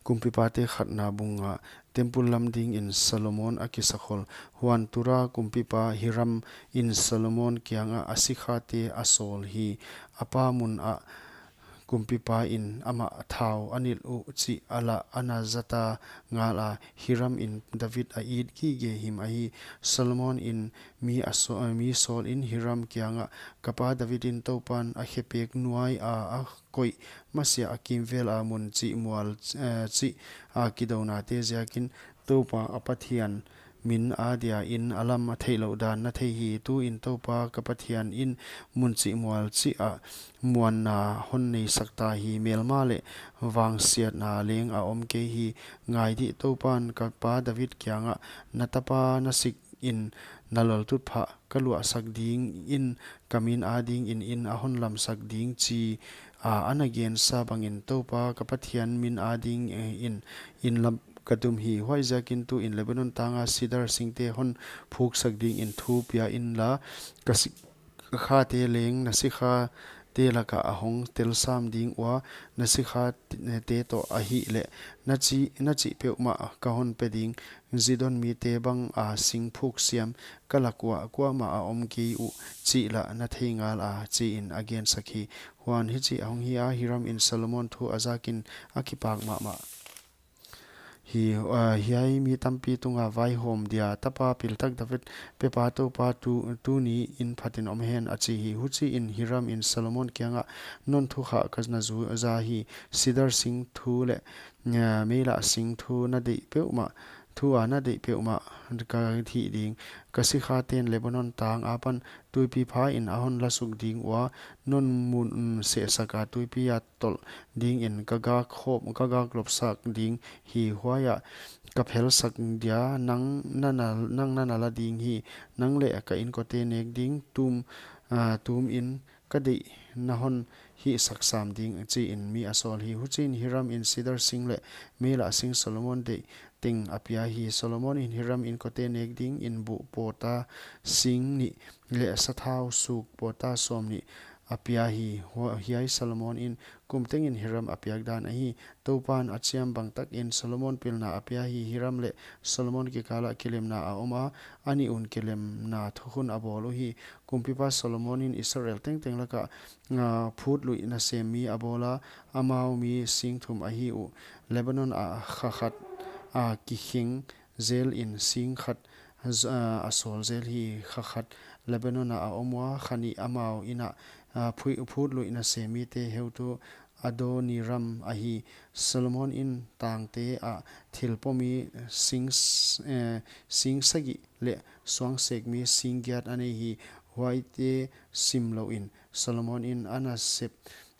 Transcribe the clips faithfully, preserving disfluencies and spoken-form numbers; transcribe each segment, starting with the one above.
Kumpipate khatna bung nga. Temple lam dingin Solomon a kisakhol. Huan tua kumpipa Hiram in Solomon kiangah a sikhate a sawl hi. A pa mun ah kumpipa in amah thau a nilh uh chih a lah a na zata ngal a, Hiram in David a it gige him ahi. Solomon in mi a so, mi sawl in Hiram kiangah, ka pa David in Toupan a khepek nuai a a koih masiah a kimvel a mun chih mual, eh, chih a kidonate ziakin Toupa a Pathian min a dia in a lam a theihlouh dan na thei hi. Tuin Toupa ka Pathian in mun chih mual chih a muanna hon neisak ta hi. Melma leh vangsiatna leng a om kei hi. Ngai dih, Toupan ka pa David kiangah, na tapa na sik in na loltut phah ka luahsak ding in, ka min a dingin in a hon lamsak ding chi a a na gensa bangin Toupa ka Pathian min a dingin in lam ka tum hi. Huaiziakin tuin Lebanon tanga sidar singte hon phuksak dingin thu pia inla, ka sikhate leng na sikhate lakah a hong telsam ding ua, na sikhate toh ahihleh na chih, na chih peuhmah ka hon pe ding. Zidon mite bang a sing phuk siam ka lak uah kuamah a om kei uh chih lah na thei ngal a, chiin a gensak hi. Huan hichi a hong hi a, Hiram in Solomon thu a zakin a kipak mahmah hi. Ah, hiai mi tampi tunga vaihawm dia tapa piltak David pepa Toupa tu, tuni in phatin om hen, a chi hi. Huchiin Hiram in Solomon kiangah, non thu kha ka na zu za hi. Sidar sing thu leh, ah, meila sing thu na deih peuhmah, thu a na deih peuhmah ka hih ding. Ka sikhaten Lebanon tang apan tuipi pha in a hon lasuk ding ua, non mun sehsak a tuipi a tolh dingin ka gak khop, ka gak lopsak ding hi. Huaiah ka phelsak dia nang na na, nang na na la ding hi. Nang leh ka inkote nek ding tum, ah, tumin ka deih na hon hihsak sam ding, chiin mi a sawl hi. Huchiin Hiram in sidar sing leh meila sing Solomon deih teng a pia hi. Solomon in Hiram inkote nek dingin buh pota sing nih leh sathau suk pota sawmnih a pia hi. Hua-, hiai Solomon in kum tengin Hiram a piak dan ahi. Toupan a chiam bang takin Solomon pilna a pia hi. Hiram leh Solomon kikalah kilemna a om a, a nih un kilemna thukhun a bawl uhi. Kumpipa Solomon in Israel tengteng lakah, ah, phutluih nasem mi a bawl a, amau mi sing thum ahi uh. Lebanon ah kha khat a kikheng zelin sing khat z-, ah, a sawl zel hi. Kha khat Lebanon ah a om ua, kha nih amau in ah, ah, phui-, phutluih nasem mite heutu Adoniram ahi. Solomon in tangte ah thil pawmi sing s-, eh, sing sagih leh suang sek mi sing giat a nei hi. Huaite sim louin Solomon in a nasep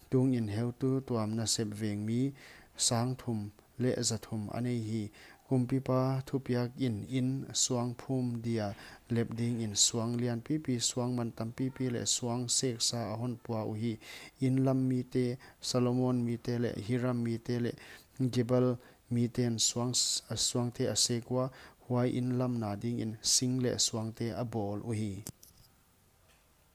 tungin heutu tuam nasep veng mi sang thum leh za thum a nei hi. Kumpipa thupiak in in suang phum dia lep dingin suang lianpipi, suang mantam pipi leh suang seksa a hon pua uhi. In lam mite, Solomon mite leh Hiram mite leh Gebal miten suang s-, a suangte a sek ua, huai in lamna dingin sing leh suangte a bawl uhi.